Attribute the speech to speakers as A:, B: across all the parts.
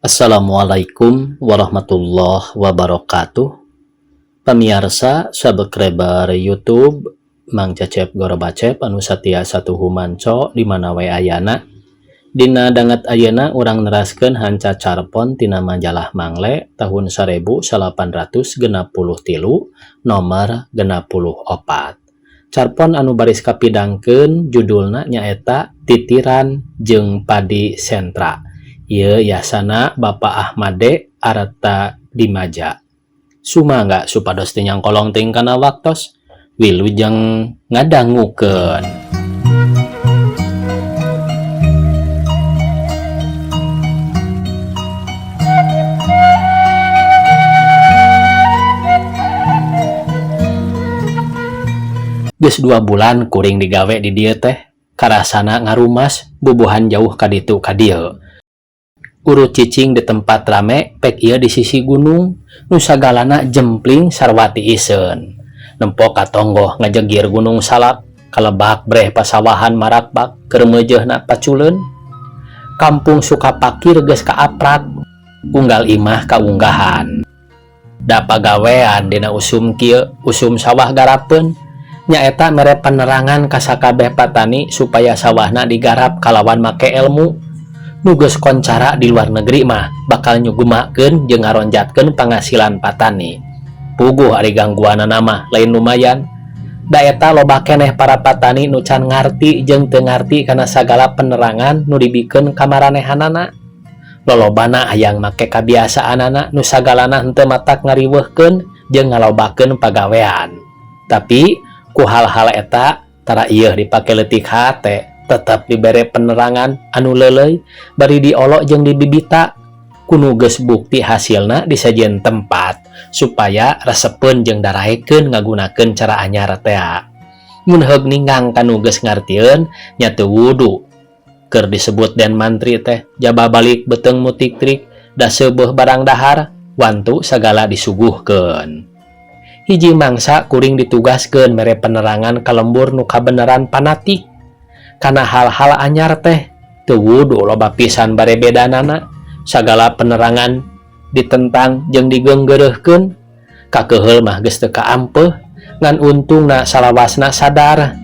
A: Assalamualaikum warahmatullahi wabarakatuh. Pamiarsa subscriber YouTube Mang Cecep Gorobacep anu satia satuhu manco di mana we ayana. Dina danget ayeuna urang neraskeun hanca carpon tina majalah Mangle tahun 1863 nomor 64. Carpon anu baris kapidangkeun judulna nyaeta Titiran jeung Padi Sentra. Ieu yasana Bapak Ahmad D. Arta Dimaja. Sumangga supados teu nyangkolong teuing kana waktos, wilujeng ngadangukeun. Geus 2 bulan kuring digawe di dieu teh, karasana ngarumas bubuhan jauh ka ditu ka dieu. Urut cicing di tempat rame pek ieu di sisi gunung nu sagalana jempling sarwa tiiseun. Nempo ka tonggoh ngajegir Gunung Salak, kalebak breh pasawahan marakbak keur meujeuhna paculeun. Kampung Sukapakir geus kaaprak, unggal imah kaunggahan. Da pagawean dina usum kieu, usum sawah garapeun, nyaeta mere penerangan ka sakabeh patani supaya sawahna digarap kalawan make elmu. Nu geus koncara di luar negeri mah bakal nyugemakeun jeung ngaronjatkeun panghasilan patani. Puguh ari gangguanana mah lain lumayan. Da eta loba keneh para patani nu can ngarti jeung teu ngarti kana sagala penerangan nu dibikeun ka maranehanana. Lolobana hayang make kabiasaanana nu sagalana henteu matak ngariweuhkeun jeung ngalobakeun pagawean. Tapi ku hal-hal eta tara ieuh dipake leutik hate, tetep dibere penerangan anu leuleuy bari diolok jeung dibibita ku nu geus bukti hasilna di sejen tempat supaya resepeun jeung daraekeun ngagunakeun cara anyar tea. Mun heug ninggang ka nu geus ngartieun nya teu wudu. Keur disebut den mantri teh jaba balik beuteung mutik-trik da seubeuh barang dahar wantu sagala disuguhkeun. Hiji mangsa kuring ditugaskeun mere penerangan ka lembur nu kabeneran panatik kana hal-hal anyar teh. Teu wudu loba pisan barebedanana, sagala penerangan ditentang jeung digeunggeureuhkeun. Kakeheul mah geus teu kaampeuh, ngan untungna salawasna sadar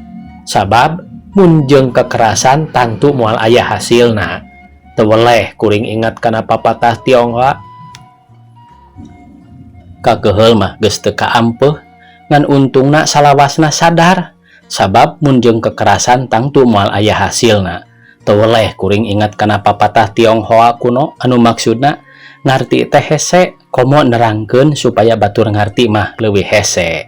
A: sabab mun jeung kekerasan tangtu moal aya hasilna. Teu weleh kuring ingat kana papatah Tionghoa. Kakeheul mah geus teu kaampeuh, ngan untungna salawasna sadar sabab mun jeung kekerasan tangtu moal aya hasilna. Teu weleh kuring ingat kana papatah Tionghoa kuno anu maksudna ngarti teh hese komo nerangkeun supaya batur ngarti mah leuwih hese.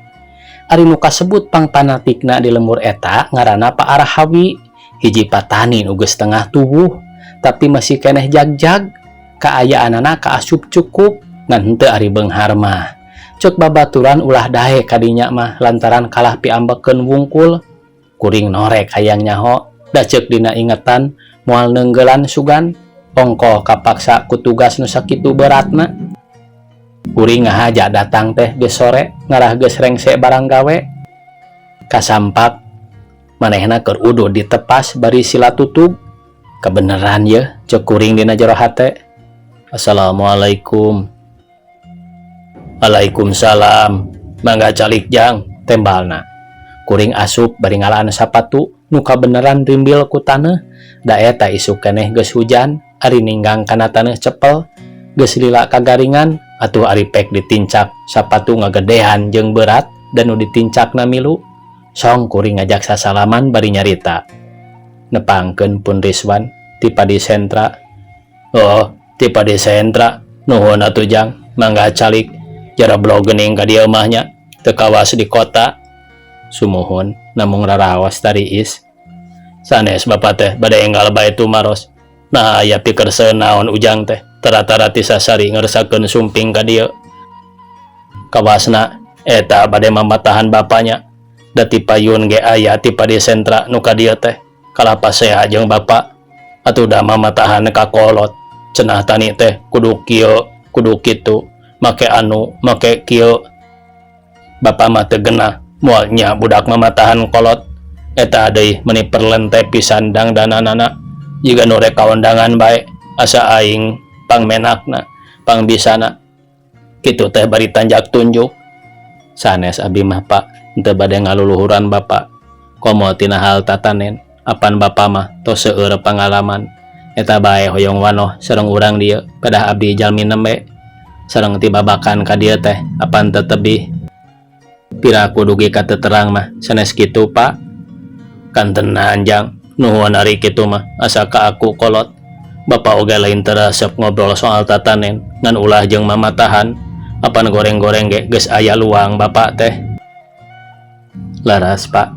A: Ari nu kasebut pangpanatikna di lembur eta ngaranna Pak Arhawi, hiji patani nu geus tengah tubuh tapi masih keneh jagjag, kaayaanana kaasup cukup ngan henteu ari beunghar mah. Cek babaturan ulah daek kadinya mah lantaran kalah piambekeun wungkul. Kuring norek hayang nyaho da ceuk dina ingetan moal neunggelan sugan ongkoh kapaksa ku tugas nu sakitu beratna. Kuring ngahaja datang teh geus sore ngarah geus rengse barang gawe. Kasampak manehna keur udud ditepas bari sila tutug. Kebeneran yeuh ceuk kuring dina jero hate. Assalamualaikum. Waalaikumsalam. Mangga calik jang, tembalna. Kuring asup bari ngalaan sapatu nu kabeneran rimbil ku taneuh. Da eta isuk keneh geus hujan, ari ninggang kana taneuh cepel, geus lila kagaringan, atuh ari pek ditincak sapatu ngagedehan jeung berat dan nu ditincakna milu. Song kuring ngajak sasalaman bari nyarita. Nepangkeun pun Rizwan ti Padi Sentra. Oh, ti Padi Sentra. Nuhun atuh jang, mangga calik. Jara blog geuning ka dieu mah nya, teu kawas di kota. Sumuhun namung raraos tariis. Sanes bapak teh bade enggal bae tumaros. Nah aya pikerseun naon ujang teh, tara-tara ti sasari ngersakeun sumping ka dieu. Kawasna eta bade mamatahan bapanya. Da ti payun ge aya ti Padi Sentra nu ka dieu teh. Kalah pasea jeung bapak. Atuh da mamatahan ka kolot. Cenah tani teh kudu kieu, kudu kitu. Make anu, make kieu. Bapak mah teu genah, moal nya budak mamatahan kolot. Eta deui meuni perlente pisan dangdananana. Jiga nu rek kaondangan bae, asa aing Pangmenakna, pangbisana. Kitu teh bari tanjak tunjuk. Sanes abi mah Pak, henteu bade ngaluluhuran Bapak. Komo tina hal tatanen, apan Bapak mah tos seueur pangalaman. Eta bae hoyong wanoh sareng urang dieu, pedah abdi jalmi nembe. Sareng ti babakan ka dieu teh apan teu tebih. Piraku dugi ka teu terang mah sanes kitu Pak. Kantenan Jang, nuhun ari kitu mah asa ka aku kolot. Bapak oge lain teu resep ngobrol soal tatanen, ngan ulah jeung mamatahan. Apan goreng-goreng ge geus aya luang Bapak teh. Leres Pak.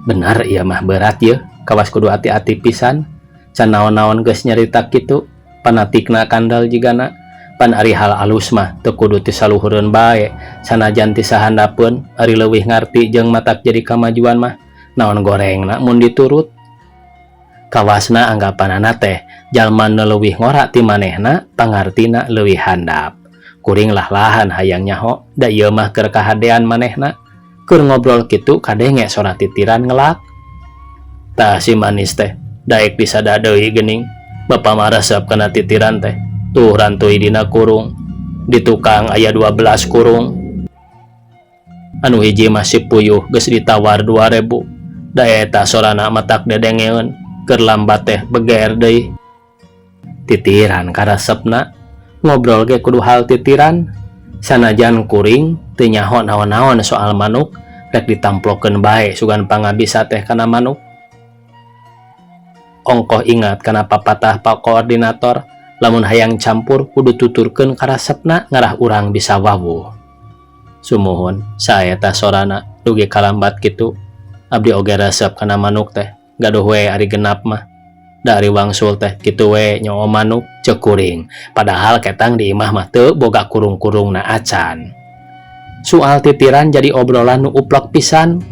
A: Benar ieu mah berat yeuh, kawas kudu ati-ati pisan. Can naon-naon geus nyarita kitu, panatikna kandel jigana. Pan ari hal alus mah teu kudu ti saluhureun bae, sanajan ti sahandapeun ari leuwih ngarti jeung matak jadi kamajuan mah naon gorengna mun diturut. Kawasna anggapanana teh jalma nu leuwih ngora ti manehna pangartina leuwih handap. Kuring lah-lahan hayang nyaho da ieu mah keur kahadean manehna. Keur ngobrol kitu kadenge sora titiran ngelak. Tah si manis teh daek disada deui geuning. Bapa mah resep kana titiran teh. Tuh rantuy dina kurung. Di tukang aya 12 kurung. Anu hiji mah si puyuh geus ditawar 2000. Da eta sorana matak dedengeun. Keur lambat teh beger deui. Titiran karesepna. Ngobrol ge kudu hal titiran. Sanajan kuring teu nyaho naon-naon soal manuk, rek ditamplokeun bae sugan pangabisa teh kana manuk. Ongkoh ingat kana papatah Pak Koordinator, lamun hayang campur kudu tuturkeun karesepna ngarah urang bisa wawuh. Sumuhun, saeta sorana dugi kalambat kitu. Abdi oge resep kana manuk teh, gaduh we ari genap mah. Da ari wangsul teh kitu we nyoo manuk ceuk kuring, padahal ketang di imah mah teu boga kurung-kurungna acan. Soal titiran jadi obrolan nu uplek pisan.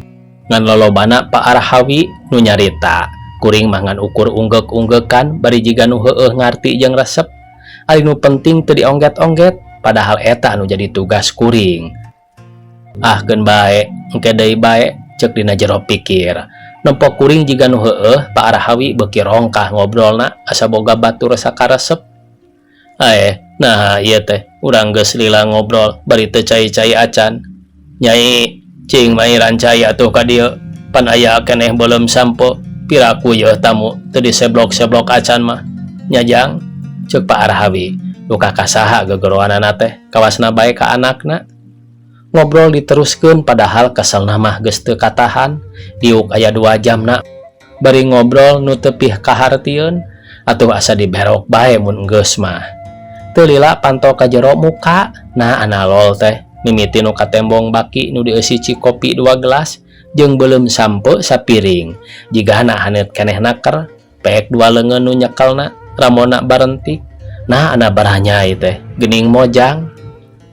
A: Ngan lolobana Pak Arhawi nu nyarita. Kuring mah ngan ukur unggeuk-unggeukan bari jiga nu heueuh ngarti jeung resep. Ari nu penting teu diongget-ongget, padahal eta nu jadi tugas kuring. Ah keun bae, engke deui bae ceuk dina jero pikir. Nempo kuring jiga nu heueuh, Pak Arhawi beuki rongkah ngobrolna asa boga batur sakaresep. Aeh, nah ieu teh urang geus lila ngobrol bari teu cai-cai acan. Nyai, cing mairan cai atuh ka dieu. Pan aya keneh beuleum sampo. Piraku yeuh tamu teu diseblok-seblok acan mah. Nya Jang, ceuk Pak Arhawi. Duka ka saha gegeroanana teh, kawasna bae ka anakna. Ngobrol diteruskeun padahal keselna mah geus teu katahan. Diuk aya 2 jamna. Bari ngobrol nu teu pikahartieun, atuh asa diberok bae mun geus mah. Teu lila panto ka jero muka, nah analol teh mimiti nu katembong baki nu dieusi cikopi 2 gelas jeung beuleum sampe sapiring. Jigana haneut keneh naker, pek 2 leungeun nu nyekelna, ramona barentik. Nah ana baranyai teh geuning mojang.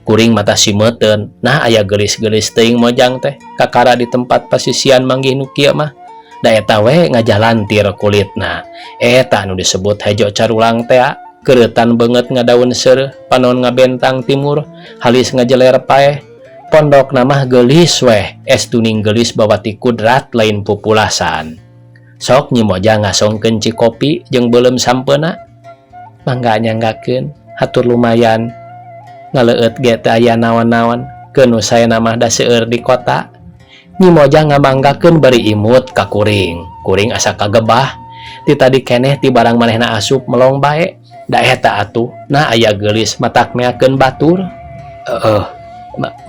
A: Kuring mata simeuteun, nah aya geulis-geulis teuing mojang teh kakara di tempat pasisian manggih nu kieu mah. Da eta we ngajalantir kulitna. Eta nu disebut hejo carulang tea, keureutan beungeut ngadaun seureuh, panon ngabentang timur, halis ngajeler paeh. Pondokna mah geulis weh, estuning geulis bawa ti kudrat lain pupulasan. Sok Nyi Mojang ngasongkeun cikopi jeung beuleum sampeuna. Mangga nyanggakeun, hatur lumayan. Ngaleueut ge teu aya naon-naon, keun nu saena mah da seueur di kota. Nyi Mojang ngamanggakeun bari imut ka kuring. Kuring asa kagebah. Ti tadi keneh ti barang manehna asup melong bae. Da eta atuh, nah aya geulis matak meakeun batur. Heeh,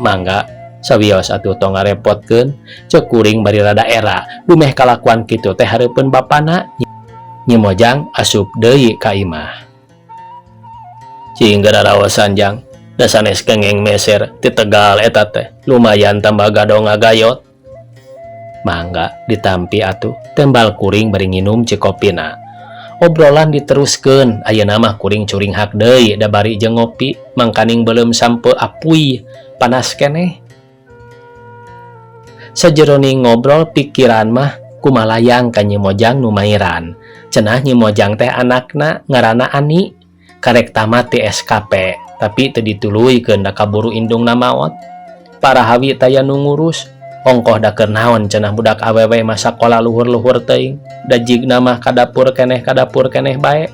A: mangga sawios atuh tong ngarepotkeun, ceuk kuring bari rada era. Dumeh kalakuan kitu teh hareupeun bapana. Nyi Mojang asup deui ka imah. Cing gararaosan Jang, da sanes kengeng meser ti Tegal eta teh, lumayan tambah gadong ngagayot. Mangga ditampi atuh, tembal kuring bari nginum cikopina. Obrolan diteruskeun, ayeuna mah kuring curinghak deui da bari jeung ngopi, mangkaning beuleum sampe apuy panas keneh. Sajeroning ngobrol pikiran mah kumalayang ka Nyi Mojang nu mairan. Cenah Nyi Mojang teh anakna ngaranna Ani, karek tamat ti SKP, tapi teu dituluykeun da kaburu indungna maot. Parahawi taya nu ngurus, ongkoh da keur naon cenah budak awewe mah sakola luhur-luhur teuing, da jigna mah ka dapur keneh ka dapur keneh bae.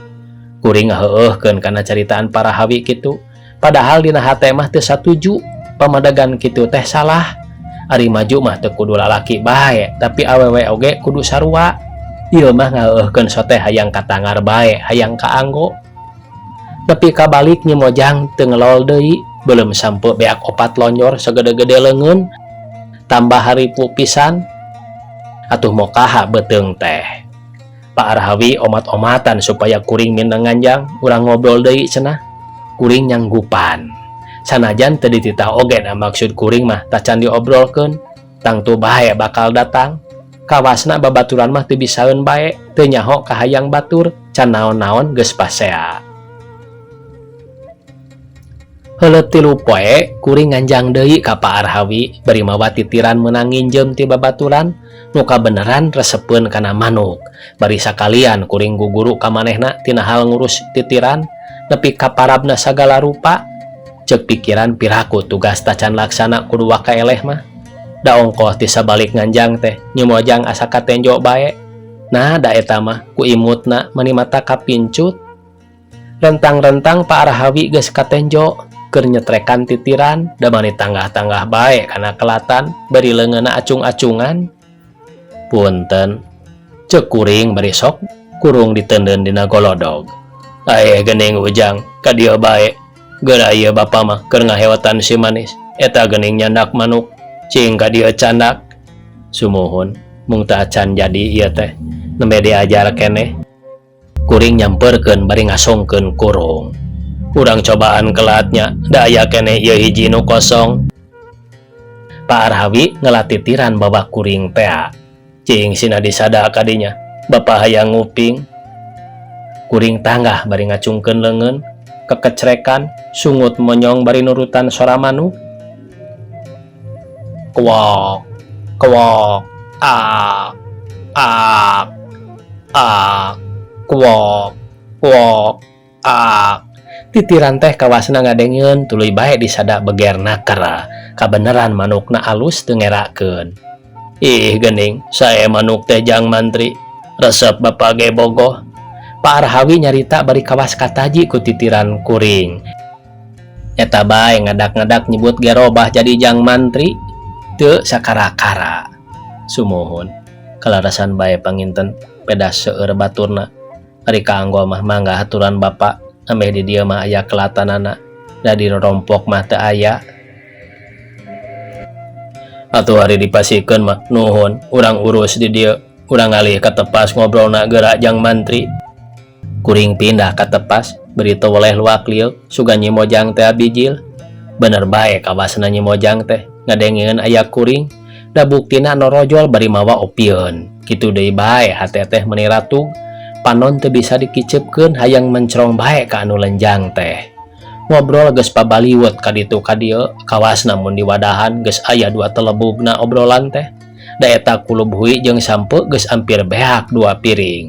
A: Kuring ngaheueuhkeun kana caritaan Pak Arhawi kitu. Padahal dina hate mah teu satuju, pamadegan kitu teh salah. Ari maju mah teu kudu lalaki bae, tapi awewe oge kudu sarua. Ieu mah ngaheueuhkeun sote hayang katangar bae, hayang kaanggo. Nepi ka balik Nyi Mojang teu ngelol deui, beuleum sampeu beak opat lonjor sagede-gede leungeun. Tambah haripu pisan. Atuh mokaha beuteung teh. Pak Arhawi omat-omatan supaya kuring mindeng nganjang, urang ngobrol deui cenah. Kuring nyanggupan. Sanajan teu dititah oge da maksud kuring mah tacan diobrolkeun, tangtu bae bakal datang. Kawasna babaturan mah teu bisaeun bae, teu nyaho kahayang batur, can naon-naon geus pasea. Heuleut 3 poe kuring nganjang deui ka Pak Arhawi bari mawa titiran meunang nginjeum ti babaturan nu kabeneran resepeun kana manuk. Bari sakalian kuring guguru ka manehna tina hal ngurus titiran nepi ka parabna sagala rupa. Ceuk pikiran piraku tugas tacan laksana kudu waka eleh mah. Da ongkoh ti sabalik nganjang teh Nyi Mojang asa katenjo bae. Nah da eta mah ku imutna mani mata kapincut. Rentang-rentang Pak Arhawi geus katenjo keur nyetrekan titiran da mani tanggah-tanggah bae kana kelatan bari leungeunna acung-acungan. Punten, ceuk kuring bari sok kurung diteundeun dina golodog. Aeh geuning Ujang ka dieu bae. Geura ieu bapa mah keur ngaheotan si manis. Eta geuning nyandak manuk. Cing ka dieu candak. Sumuhun mung teu acan jadi ieu teh nembe diajar keneh. Kuring nyamperkeun bari ngasongkeun kurung. Urang cobaan kelatnya da aya keneh ieu hiji nu kosong. Pak Arhawi ngelat titiran bawa kuring tea. Cing sina disada kadinya. Bapa hayang nguping. Kuring tanggah bari ngacungkeun leungeun, kekecrekan, sungut monyong bari nurutan sora manuk. Kuok, kuok, ak, ak, ak, kuok, kuok, ak. Titiran teh kawasna ngadengeun tuluy bae disada beger naker. Kabeneran manukna alus teu ngerakeun. Ih geuning, sae manuk teh Jang Mantri. Resep bapa ge bogoh. Pak Arhawi nyarita bari kawas kataji ku titiran kuring. Eta bae ngadak-ngadak nyebut gerobah jadi Jang Mantri. Teu sakara-kara. Sumuhun. Kalarasan bae panginten pedas seueur baturna. Ari kaanggo mah mangga aturan bapa. Ameh di dieu mah aya kelatanana. Da di rorompok mah teu aya. Atuh ari dipasikeun mah nuhun, urang urus di dieu. Urang ngalih ka tepas ngobrolna geura Jang Mantri. Kuring pindah ka tepas, bari teu weleh luak lieuk, sugan Nyi Mojang teh bijil. Bener bae kawasna Nyi Mojang teh ngadengeun aya kuring, da buktina norojol bari mawa opieun. Kitu deui bae hate teh meuni ratug, panon teu bisa dikiceupkeun hayang mencrong bae ka anu lenjang teh. Ngobrol geus pabaliwet ka ditu ka dieu, kawasna mun diwadahan geus aya dua telebugna obrolan teh. Da eta kulub hui jeung sampeu geus ampir beak 2 piring.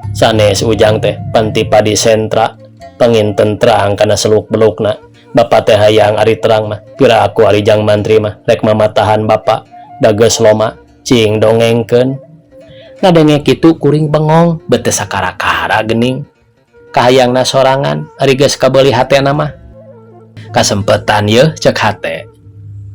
A: Sanes Ujang teh panti padi sentra, panginten terang kana seluk-belukna. Bapa teh hayang ari terang mah, pira aku ari Jang Mantri mah rek mamatahan bapa, da geus loma cing dongengkeun. Ngadenge kitu kuring bengong, bete sakara-kara geuning. Kahayangna sorangan, ari geus kabeuli hatena mah. Kasempetan yeuh ceuk hate.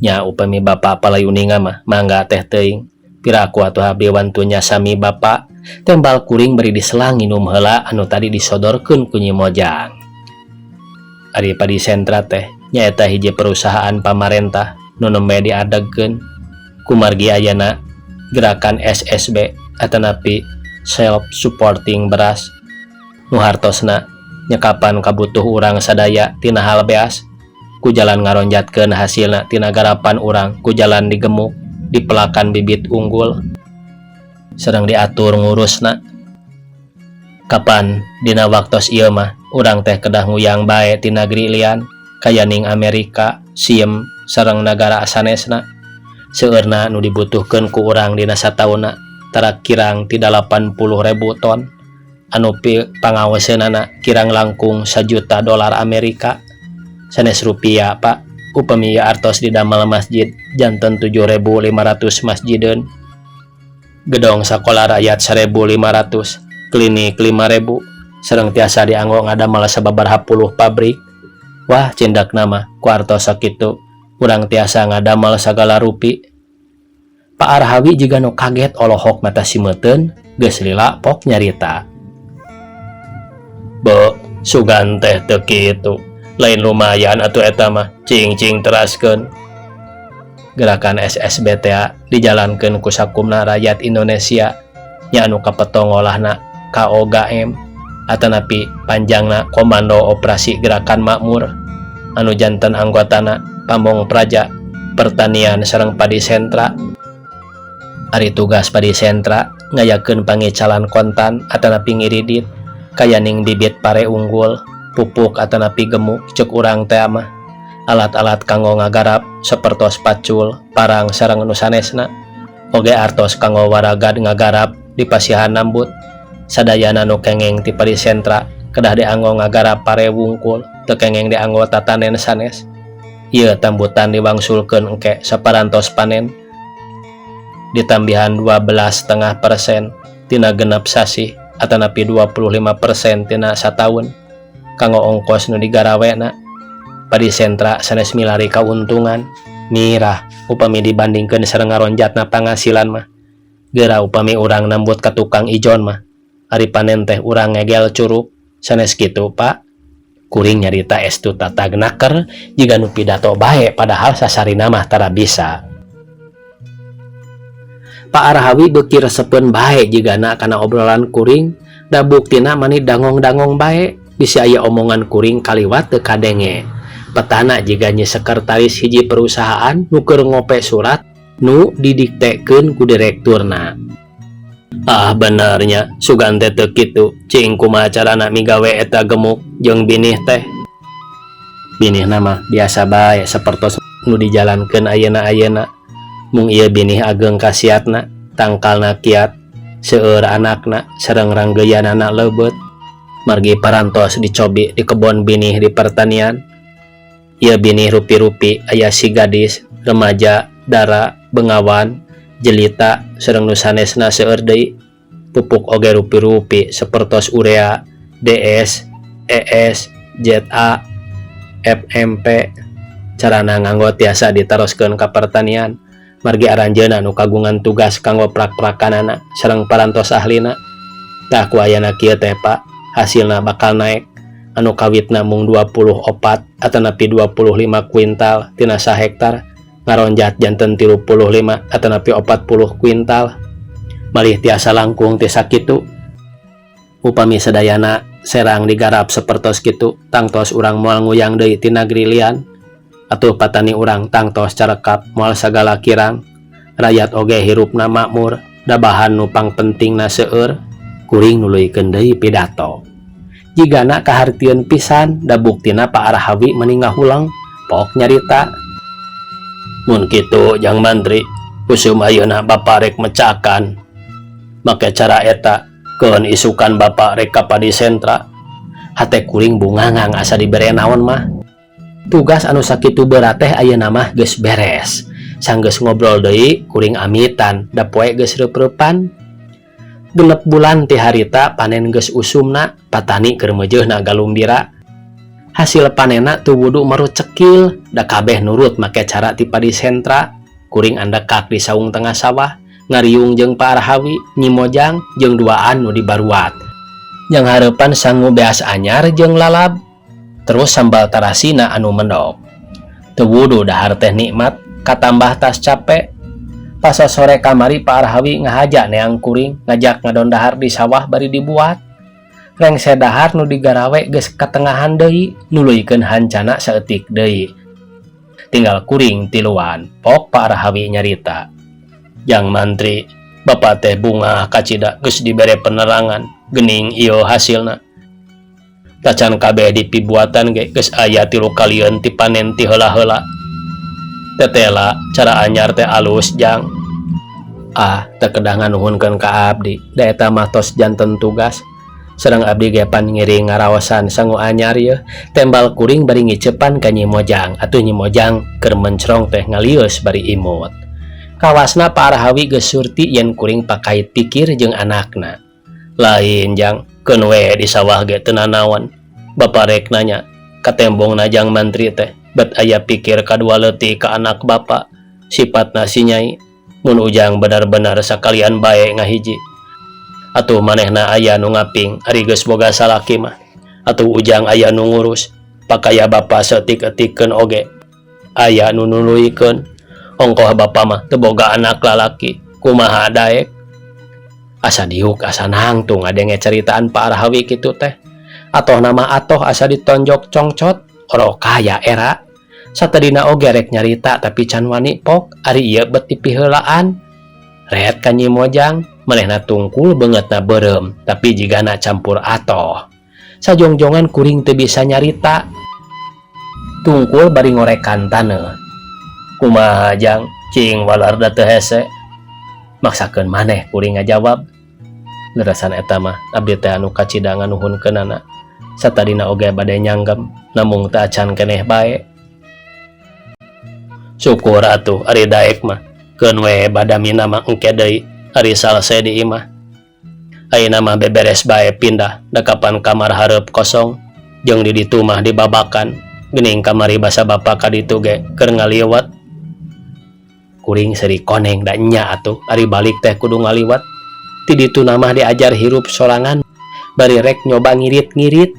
A: Nya upami bapa palayuninga mah mangga teh teuing. Pira aku atuh abdi wantunya sami bapa. Tembal kuring bari diselang nginum heula anu tadi disodorkeun ku Nyi Mojang. Ari padi sentra teh nyaeta hiji perusahaan pamarentah nu nembe diadegkeun kumargi ayana gerakan SSB atanapi self supporting beras nu hartosna nyekapan kabutuh urang sadaya tina hal beas ku jalan ngaronjatkeun hasilna tina garapan urang ku jalan digemuk dipelakan bibit unggul sareng diatur ngurusna. Kapan dina waktos ieu mah urang teh kedah nguyang bae ti nagri lian kayaning Amerika, Siem sareng nagara sanesna. Seueurna nu dibutuhkeun ku urang dina sataunna tara kirang ti 80.000 ton anu pangaoseunana kirang langkung sajuta dolar Amerika sanes rupiah Pak. Upami artos didamel masjid janten 7.500 masjideun, gedong sakola rakyat 1.500, klinik 5.000, Sareng tiasa dianggo ngadamel sababaraha puluh pabrik. Wah cindakna mah ku artos sakitu urang tiasa ngadamel sagala rupi. Pak Arhawi jiga nu kaget olohok mata simeuten geus lila pok nyarita. Be, sugan teh teu kitu. Lain lumayan atuh eta mah, cing-cing teraskeun. Gerakan SSB tea dijalankeun ku sakumna rakyat Indonesia nya anu kapeto ngolahna KOGM atanapi panjangna Komando Operasi Gerakan Makmur anu janten anggotana Pamong Praja Pertanian sareng Padi Sentra. Ari tugas Padi Sentra ngayakeun pangicalan kontan atanapi ngiridit kayaning bibit pare unggul, pupuk atanapi gemuk cek urang teh mah, alat-alat kanggo ngagarap sapertos pacul, parang sareng nu sanesna, oge artos kanggo waragad ngagarap dipasihan nambut. Sadayana nu kengeng ti Padi Sentra kedah dianggo ngagarap pare wungkul, teu kengeng dianggo tatanen sanes. Ieu tambutan diwangsulkeun engke saparantos panen, ditambihan 12,5% tina 6 sasih atanapi 25% tina sataun kanggo ongkos nu digarawena. Padi Sentra sanes milari kauntungan, mirah upami dibandingkeun sareng ngaronjatna pangasilan mah. Geura upami urang nambut ka tukang ijon mah, ari panen teh urang ngegel curuk, sanes kitu, Pak? Kuring nyarita estu tatag naker jiga nu pidato bae, padahal sasarina mah tara bisa. Pak Arhawi beuki resepeun bae jigana kana obrolan kuring, da buktina mani dangong-dangong bae, bisi aya omongan kuring kaliwat teu kadenge. Petana jiga nyi sekretaris hiji perusahaan nu keur ngope surat nu didiktekeun ku direkturna. Ah, bener nya, sugan teh teu kitu, cing kumaha carana migawe eta gemuk jeung binih teh? Binihna mah biasa bae sapertos nu dijalankeun ayeuna-ayeuna. Mung ieu binih ageng kasiatna, tangkalna kiat, seueur anakna sareng ranggeuyanana leubeut. Margi parantos dicobi di kebon binih di pertanian. Ieu binih rupi-rupi aya si gadis, remaja, dara, bengawan, jelita sareng nu sanesna seueur deui. Pupuk oge rupi-rupi sapertos urea, DS, ES, ZA, FMP. Carana nganggo tiasa ditaroskeun ka pertanian. Margi aranjeunna nu kagungan tugas kanggo prak-prakanana sareng parantos ahlina. Tah ku ayana kieu teh, Pak, hasilna bakal naek anu kawitna mung 24 atanapi 25 kuintal tina sahektar ngaronjat janten 35 atanapi 40 kuintal, malih tiasa langkung ti sakitu. Upami sadayana serang digarap sapertos kitu, tangtos urang moal nguyang deui ti nagri lian. Atuh patani urang tangtos carekap, moal sagala kirang, rakyat oge hirupna makmur, da bahan nu pangpentingna seueur. Kuring nuluykeun deui pidato. Jigana kahartieun pisan, da buktina Pak Arhawi meni ngahuleng pok nyarita. Mun kitu, Jang Mantri, usum ayeuna Bapak rek mecakan make cara eta, keun isukan Bapak rek ka Padi Sentra. Hate kuring bungangang asa dibere naon mah. Tugas anu sakitu berat teh ayeuna mah geus beres. Sanggeus ngobrol deui kuring amitan, da poe geus reup-reupan. 6 bulan ti harita panen geus usumna, patani keur meujeuhna galumbira. Hasil panenna teu wudu marut cekil, da kabeh nurut make cara ti Padi Sentra. Kuring andekak di saung tengah sawah, ngariung jeung Pak Arhawi, Nyi Mojang jeung duaan nu dibaruat. Yang hareupan sangu beas anyar jeung lalab, terus sambal tarasina anu mendok. Teu wudu dahar teh nikmat, katambah tas capek. Pas sore kamari Pak Arhawi ngahaja neang kuring, ngajak ngadon dahar di sawah bari dibuat. Rengse dahar nu digarawe geus katengahan deui, nuluykeun hancana saeutik deui. Tinggal kuring tiluan, pok Pak Arhawi nyarita. Jang Mantri, Bapak teh bungah kacida geus dibere penerangan, gening ieu hasilna. Tacan kabeh dipibuatan ge geus aya tilu kalieun ti panen ti heula-heula. Tetela cara anyar teh alus, Jang. Ah, teu kedah nganuhunkeun ka abdi, da eta mah tos janten tugas. Sareng abdi ge pan ngiring ngaraosan sangu anyar yeuh, tembal kuring bari ngicepan ka Nyi Mojang. Atuh Nyi Mojang keur mencrong teh ngalius bari imut. Kawasna Pak Arhawi geus surti yen kuring pakait pikir jeung anakna. Lain, Jang, Keun we di sawah ge teu nanaon. Bapa rek nanya, katembongna Jang Mantri teh bet aya pikir kadua leutik ka anak bapa. Sipatna si Nyai, mun Ujang benar-benar sakalian bae ngahiji. Atuh manehna aya nu ngaping ari geus boga salaki mah. Atuh Ujang aya nu ngurus, pakaya bapa saeutik-eutikeun oge aya nu nuluykeun. Ongkoh bapa mah teu boga anak lalaki, kumaha daek? Asa diuk asa nangtung ngadenge caritaan Pak Arhawi kitu teh. Atohna mah atoh asa ditonjok congcot, orok kaya era. Satadina oge rek nyarita tapi can wani pok, ari ieu bet dipiheulaan. Ret ka Nyi Mojang, manehna tungkul beungeutna beureum, tapi jigana campur atoh. Sajongjongan kuring teu bisa nyarita. Tungkul bari ngorekan taneuh. Kumaha Jang, cing walar da teu hese. Maksakeun maneh kuring ngajawab. Leresan eta mah abdi teh anu kacida nganuhunkeunana. Satadina oge bade nyanggem, namung teu acan keneh bae. Syukur atuh ari daek mah, keun we badamina mah engke deui ari salse di imah. Ayeuna mah beberes bae pindah, da kapan kamar hareup kosong jeung di ditu mah dibabakan. Geuning kamari basa bapa ka ditu ge keur ngaliwet. Kuring seuri koneng da nya atuh ari balik teh kudu ngaliwet. Ti dituna mah diajar hirup sorangan bari rek nyoba ngirit-ngirit.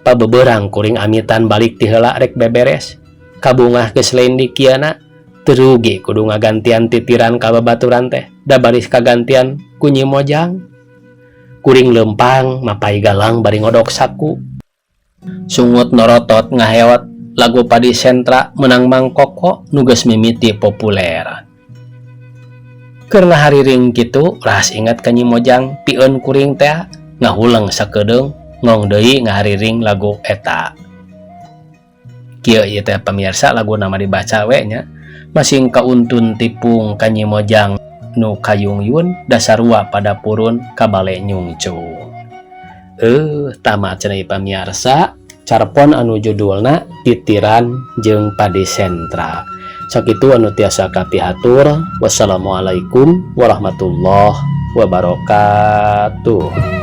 A: Pabeberang kuring amitan balik ti heula rek beberes. Kabungah geus lain dikieuna, teu rugi kudu ngagantian titiran ka babaturan teh, da baris kagantian ku Nyi Mojang. Kuring leumpang mapai galang bari ngodok saku. Sungut norotot ngaheot lagu Padi Sentra menang Mang Koko nu geus mimiti populer. Keur ngahariring kitu ras ingat ka Nyi Mojang pieun kuring teh ngahuleng sakedeung ngong deui ngahariring lagu eta. Kieu ieu teh pamirsa laguna mah dibaca we nya. Masing kauntun tipung ka Nyi Mojang nu kayungyun da sarua pada purun ka bale nyungcung. Tamat cenah ieu pamirsa carpon anu judulna Titiran jeung Padi Sentra. Sakitu anu tiasa kapihatur. Wassalamualaikum warahmatullahi wabarakatuh.